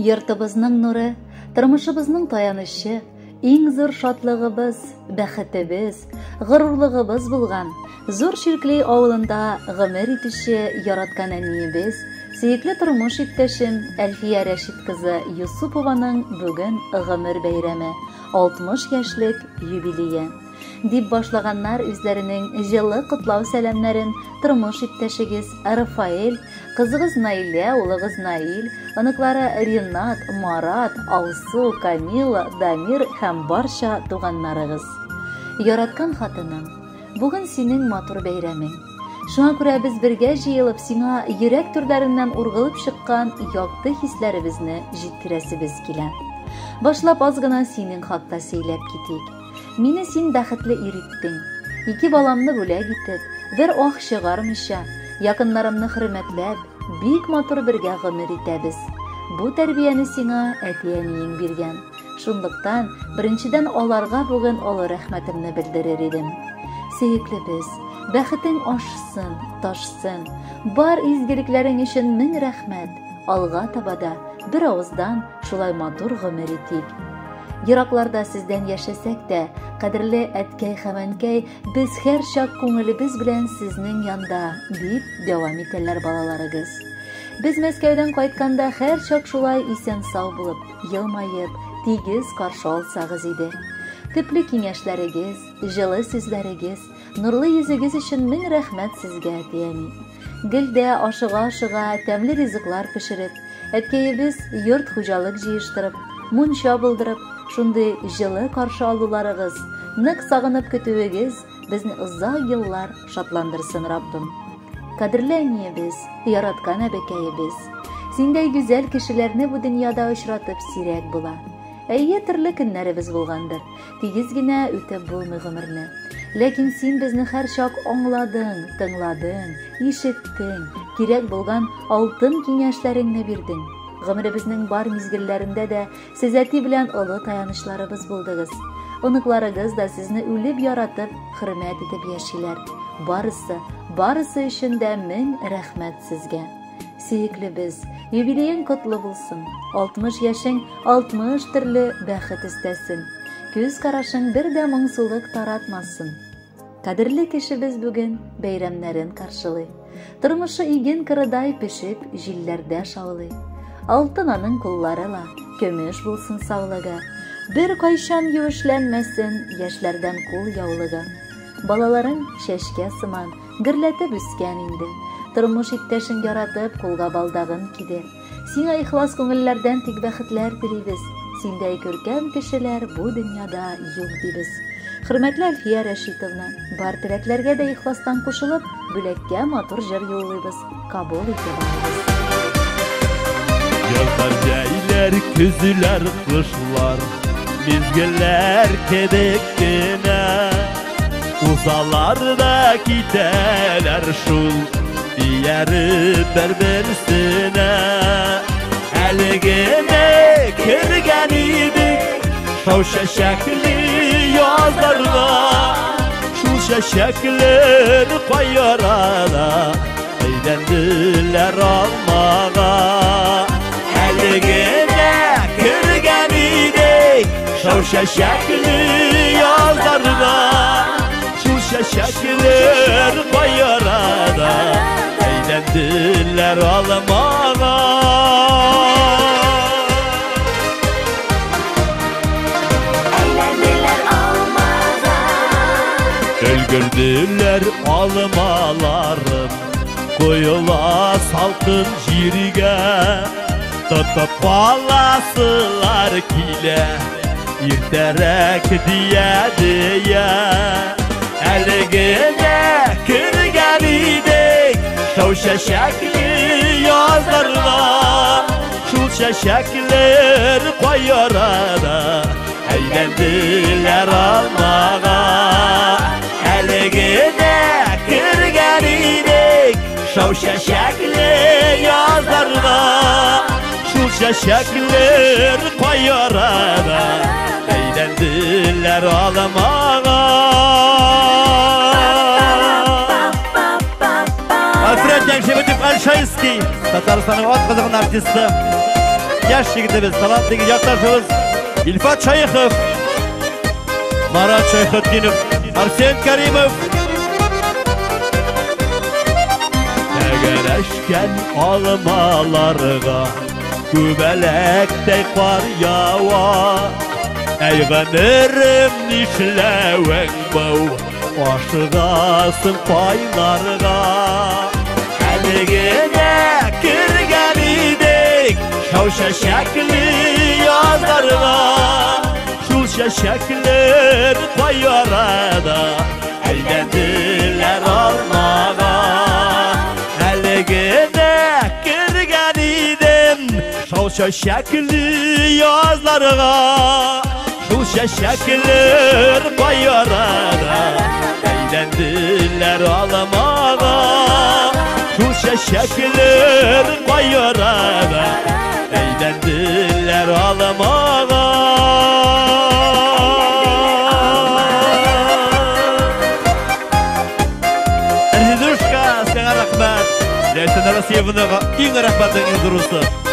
Йортыбызның нуры, тормышыбызның таянычы, иң зур шатлыгыбыз, бәхетебез, горурлыгыбыз булган Зур Чиркли авылында гомер итүче яраткан әниебез, сөекле тормыш иптәшем Әлфия Рәшит кызы Юсупованың бүген гомер бәйрәме, 60 яшьлек юбилее. Дип башлаганнар үзләренең җылы котлау сәламнәрен тормыш иптәшегез Рафаэль, кызыгыз Наилә, улыгыз Наил, оныклары Ринат, Марат, Алсу, Камила, Дамир һәм барча туганнарыгыз. Яраткан хатыным, бүген синең матур бәйрәмең. Шуңа күрә без бергә җыелып сиңа йөрәк түрләреннән ургылып чыккан якты хисләребезне җиткерәсебез килә. Башлап аз гына синең хакта сөйләп китик. Мине син бәхетле ир иттең. Ике баламны бүләк итеп, бер ах чыгармыйча, якыннарымны хөрмәтләп, бик матур бергә гомер итәбез. Бу тәрбияне сиңа әти-әниең биргән. Шунлыктан, беренчедән аларга бүген олы рәхмәтемне белдерер идем. Сөеклебез, бәхетең ашсын, ташсын. Бар изгелекләрең өчен мең рәхмәт. Алга таба да бер авыздан шулай матур гомер итик. Еракларда сездән яшәсәк тә, кадерле әткәй һәм әнкәй, без һәрчак күңелебез белән сезнең янда, дип дәвам итәләр балаларыгыз. Без Мәскәүдән кайтканда һәрчак шулай исән-сау булып, елмаеп, тигез каршы алсагыз иде. Төпле киңәшләрегез, җылы сүзләрегез, нурлы йөзегез өчен мең рәхмәт сезгә, әти-әни. Гел дә ашыга-ашыга тәмле ризыклар пешереп, әткәебез йорт хуҗалык җыештырып, мунча булдырып, шундый җылы каршы алуларыгыз, нык сагынып көтүегез безне озак еллар шатландырсын, Раббым. Кадерле әниебез, яраткан әбекәебез, синдәй гүзәл кешеләрне бу дөньяда очратып сирәк була. Әйе, төрле көннәребез булгандыр, тигез генә үтеп булмый гомерне. Ләкин син безне һәрчак аңладың, тыңладың, ишеттең, кирәк булган алтын киңәшләреңне бирдең. Гомеребезнең бар мизгелләрендә дә Сез әти белән олы таянычларыбыз булдыгыз. Оныкларыгыз да сезне үлеп яратып, хөрмәт итеп яшиләр. Барысы, барысы өчен дә мең рәхмәт сезгә. Сөеклебез, юбилеең котлы булсын. 60 яшең 60 төрле бәхет өстәсен. Күз карашың бер дә моңсулык таратмасын. Кадерле кешебез бүген бәйрәмнәрен каршылый. Тормышы иген кырыдай пешеп, җилләрдә шаулый. Алтын аның куллары ла, көмеш булсын саулыгы. Бер кайчан юешләнмәсен яшьләрдән кул яулыгы. Балаларың чәчкә сыман, гөрләтеп үскән инде. Тормыш иптәшен яратып, кулга балдагын киде. Сиңа ихлас күңелләрдән тик бәхетләр телибез. Синдәй күркәм кешеләр бу дөньяда юк дибез. Хөрмәтле Әлфия Рәшитовна, бар теләкләргә дә ихластан кушылып, бүләккә матур җыр юллыйбыз. Кабул итеп алыгыз. Язлар, җәйләр, көзләр, кышлар, мизгелләр кебек кенә. Узалар да китәләр шул, ияреп бер-берсенә. Әле генә кергән идек шау чәчәкле язларга. Шул чәчәкләр кай арада әйләнделәр алмага. Әле генә кергән идек шау чәчәкле язларга. Шул чәчәкләр кай арада әйләнделәр алмага. Әйләнделәр алмага. Өлгерделәр алмаларым, коела салкын җиргә. Тотып каласылар килә, иртәрәк дия-дия. Әле генә кергән идек шау чәчәкле язларга. Шул чәчәкләр кай арада әйләнделәр алмага. Әле генә кергән идек шау чәчәкле язларга. Шул чәчәкләр кай арада әйләнделәр алмага. Альфред Яңшебетов Альшайский, Татарстанның атказанган артисты. яшь егетебез, талантлы якташыбыз Илфат Шәехов, Марат Шәйхетдинов, Арсен Каримов. Тәгәрәшкән алмаларга күбәләктәй кар ява. Әй, гомерем, нишләвең бу? Ашыгасың кайларга? Әле генә кергән идек шау чәчәкле язларга. Шул чәчәкләр кай арада әйләнделәр алмага? Әле генә кергән идем шау чәчәкле язларга. Шул чәчәкләр кай арада әйләнделәр алмага? Шул чәчәкләр кай арада әйләнделәр алмага? Резидушка, сиңа рәхмәт. Ләйсән Россиевнага иң рәхмәтнең иң зурысы.